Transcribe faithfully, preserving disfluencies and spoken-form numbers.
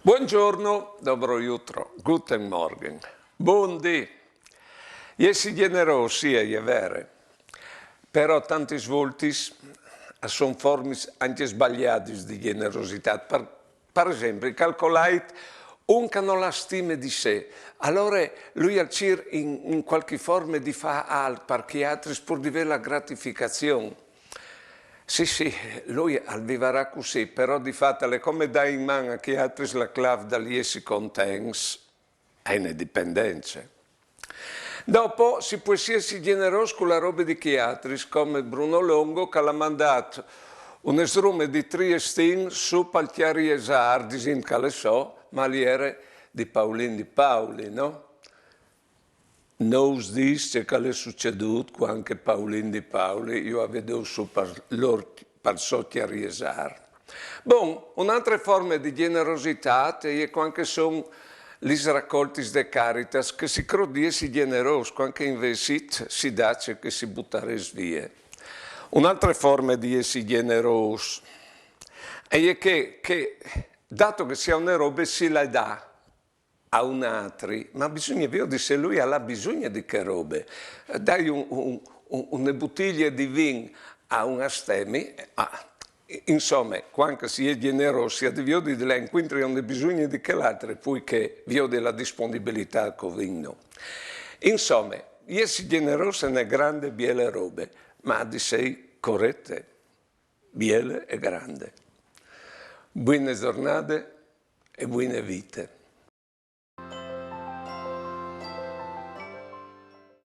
Buongiorno, dobro jutro, guten Morgen, bundì. Jessi gjenerôs, sì, e je vere, però tantis voltis a son formis ancje sbaliadis di gjenerositât. Par, par esempli, calcolait un che nol à stime di se, alore lui al cîr in, in cualchi forme di fâ alc par chei altris pûr di vê la gratificazion. Sì, sì, lui al vivarà cussì, però di fat al è come dâ in man a chei altris la clâf dal jessi contents, e indipendence. Dopo si pues jessi gjenerôs cu la robe di chei altris, come Bruno Longo che al à mandât une srume di triestin sù pal Cjariesâr, disint che al è so, ma al jere di Paulin di Pauli, no? No us dîs ce che al è sucedût cuant che Paulin di Pauli ju à viodût sù pal, lôr, pal so Cjariesâr. Bon, une altre forme di gjenerositât e je cuant che a son lis racoltis de Caritas, che si crôt di jessi gjenerôs, cuant che invezit si dà ce che si butarès vie. Une altre forme di jessi gjenerôs e je che, che, dato che si à une robe, si le dà a un altri, ma bisugne viodi se lui al à bisugne di chê robe. Dâi un, un, un, une butilie di vin a un astemi, ah, insome, cuant che si è gjenerôs, si à di viodi di lâ incuintri a un bisugne di chel altri, plui che viodi la disponibilitât che o vin nô. Insome, jessi gjenerôs e je une grande biele robe, ma à di sei corete, biele e grande. Buine zornade e buine vite.